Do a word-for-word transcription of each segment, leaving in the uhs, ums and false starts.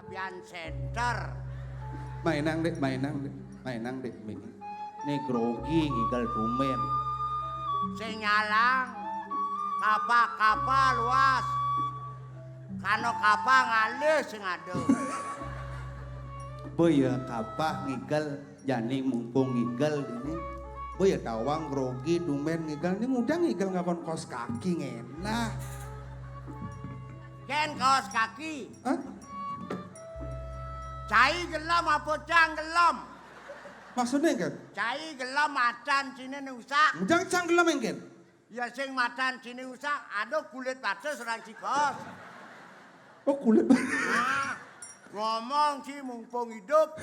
Pian center. Mainang, Dik, mainang, Dik. Mainang, Dik, mini. Né grogi ngigel tumben. Sing nyalang. Kapah-kapah luas. Kano kapah ngalih sing ada. Boya kapah ngigel, jani mumpung ngigel dini. Boya tawang grogi tumben ngigel. Né ngudang ngigel ngakon kaos kaki ngenah. Kén kaos kaki. Hah? Cai gelem apa cang gelem? Maksudné, Kén? Cai gelem madan ciné usak. Ngudang cang gelem, Kén? Ya sing madan ciné usak, aduh kulit batis orang cigos. Oh, kulit. Nah, ngomong ci mumpung hidup.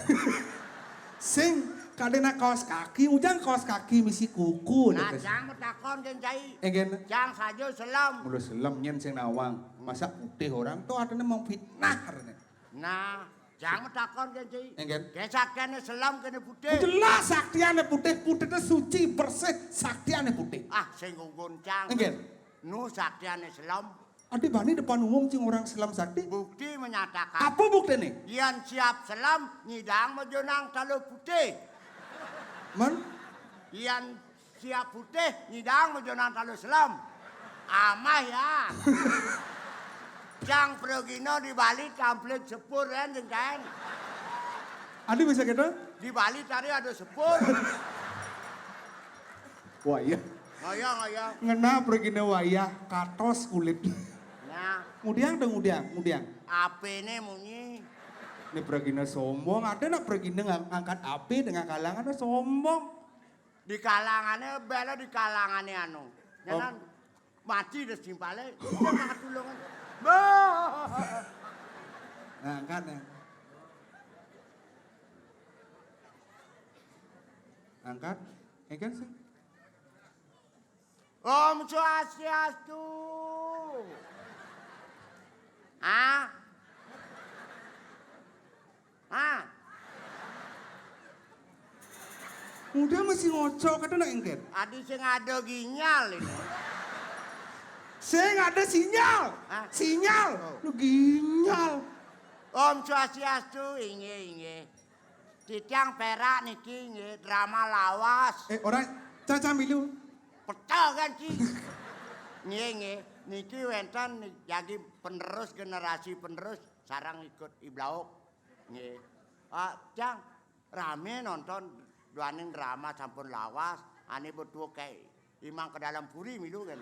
Sing kadéna kaos kaki, ngudang kaos kaki misi kuku. Nah, Kén. Cang matakon kén cai. Éngkén. Cang saja selem. Mula selem nyén sing nawang. Masa putih orang to adané mau fitnah aréné. Nah, cang matakon kén cai. Éngkén. Kén saktiané selem kéné putih. Jelas saktiané putih, putihné suci, bersih, saktiané putih. Ah, sing ngungkun cang. Éngkén. Nu saktiané selem. Adi bani depan umum cing orang selem sakti. Bukti menyatakan. Apa buktiné? Yén siap selem, nyidang majonang taluh putih. Men? Yén siap putih, nyidang majonang taluh selem. Amah ya. Cang pragina di Bali tamplit sepur rén jengkaén. Adi bisa gitu? Di Bali tadi ada sepur. Wah, iya. Ngaya, ngaya. Ngena pragina wayah, katos kulit. Nah. Ngudiang dong, ngudiang, ngudiang. Apiné munyi. Ini pragina sombong, ada nak pragina ngang-, ngangkat api dengan kalangan sombong. Di kalangané, bela di kalangané anu. Oh. Nyanan mati deh simpale. Dia makan tulungan. Bah. Nah, angkat ya. Angkat. Angkat sih. Om Swastiastu. Ah. Ah. Udah masih ngocok, kata nak engket. Adi sing ada ginyal ini. Sing ada sinyal. Hah? Sinyal. Oh. Lu ginyal. Om Swastiastu, inggih, inggih. Titiang Perak niki nggih drama lawas. Eh, ora, Caca Milu. Pecel kan, Ci? Nggih, nggih. Niki wénten jagi penerus, generasi penerus sareng ikut Iblauk. Nggih. Ah, Cang, rame nonton duaning drama sampun lawas, ane betuwo kae imang ke dalam puri milu kan.